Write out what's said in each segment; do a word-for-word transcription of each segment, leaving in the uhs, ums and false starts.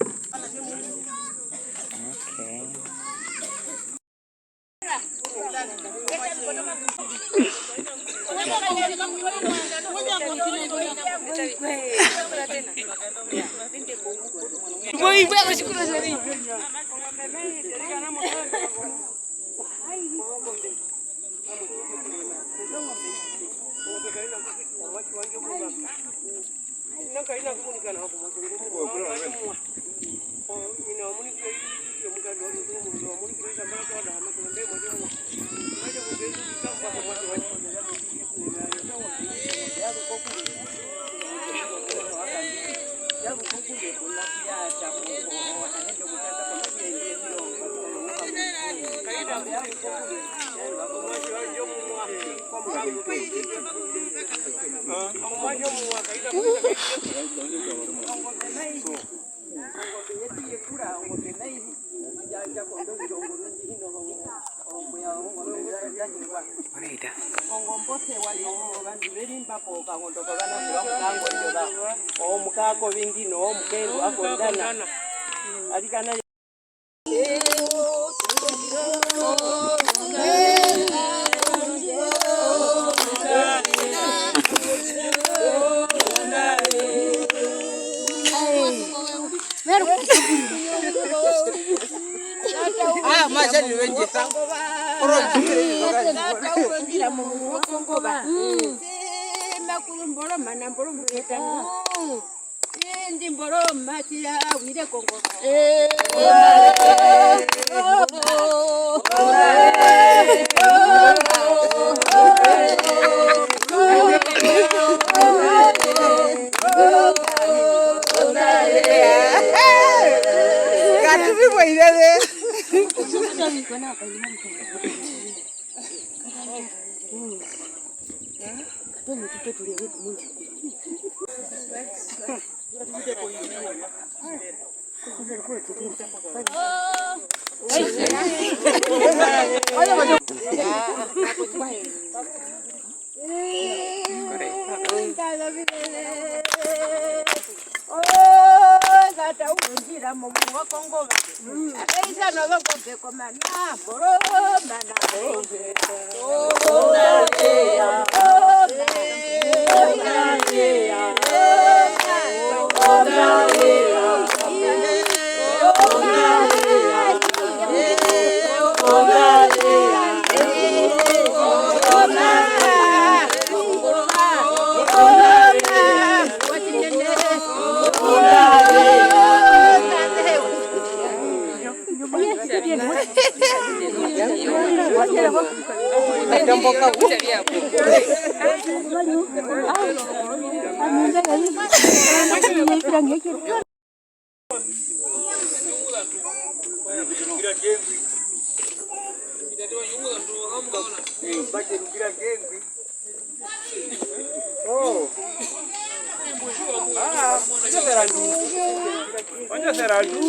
Okay. Ongombe yetu yekura, ongombe nai, ya, ya kondo ndongo rundi hino, ongombe ya, ongombe ya, ya hingwa. Ongombe osewa yo, ovandu ve ri mba po kangondo kovana kuva mukango ndjo va. Omukaa kovingi no, omukaendu akondana. Arikana. Ah, machani wenjisa. Oro. Tata urondira mu Kongo ba. Makuru mboro mana mboro muketa. Indi mboro mati ya wire Kongo. Katuvi poirere. Tata urondira mu Kongo. Abeisa nozokombe komana, boromana. Oh. Ah, onyesera ndu. Onyesera ndu.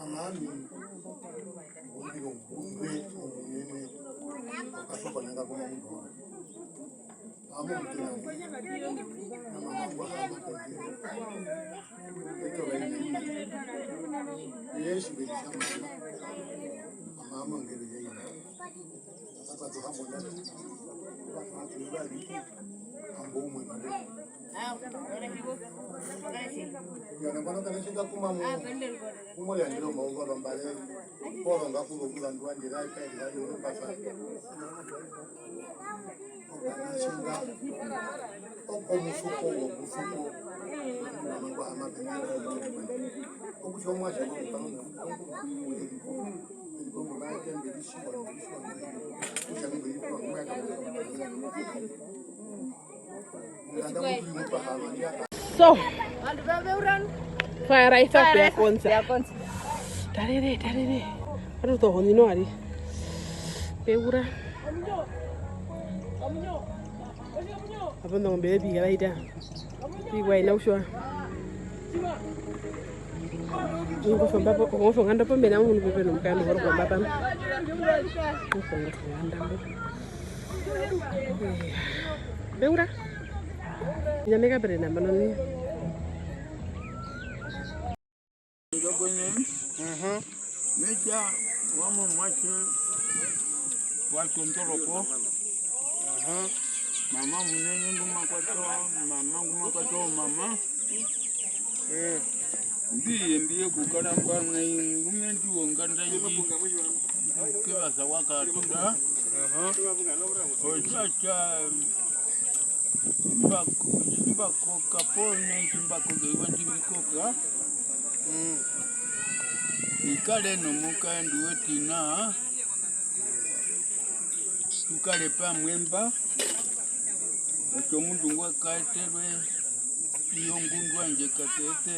Amami, ombiro mbunde omunene, okasoko nanga kuma mutwa. Amo mutuna, nama mangwa ama kondiro. Eto baini, Yesu beri sama, ama ama ngere yaina. Okutja omuatje wa mupanga omukuku, So, twaraisa kuya konza. Tarere, tarere. Atu tohonino ari. Peura. Apa ndo ngombe yepi karaita. Iwa ina uswa. Ngosho mbapa, ngosho nganda pombe na munu pepe no mukando horo kwa mbapa. Ngosho nganda mbo. Beura. Nyame kapere na mano ni. Ndjo kwenye. Mhm. Metja wa muatje wa Tjondoroko. Aha. Mama munene ngu ma kwata, mama ngu ma kwata mama. Eh. Mbi ye mbi ye kukaramba nai, ngumendu wonganda ndji. Kevasa wa Katunda. Aha. Otjatja, tji mba ko-, tji mba koka, poo nai tji mba koka, eyuva ndi mbi koka. Mm. Hi kare nomukaendu wetu ina, tu kare pamwe mba, otjomundu ngwa kaeterwe i yongundu yandje katete,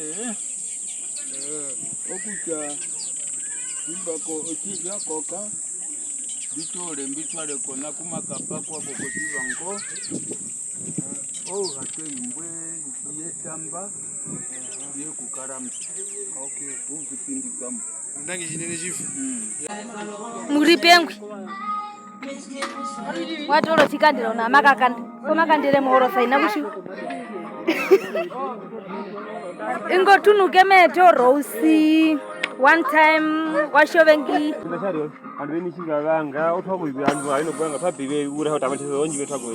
eh, okutja tji mba ko-, otji vya koka, mbi toore mbi tware kona ku ma kapakwa ko kotjivango. Ouhatwe imbwi ye tamba, ye kukaramba. Okay. Oupindi kambo. Ndangi tjinene tjifu. Mm. Mu ri pengwi. Wa toora otjikandiro na makakanda. Ko makandire mu horosa ina kutjiwa. Ingo tunuke me toora ousi. One time, wa tjovengi. Vandu veni tjinga vanga, otwa kuipi vandu, vaino kuvanga, twa pive, ura, hau, tamatisa, onjive, twa kuipi.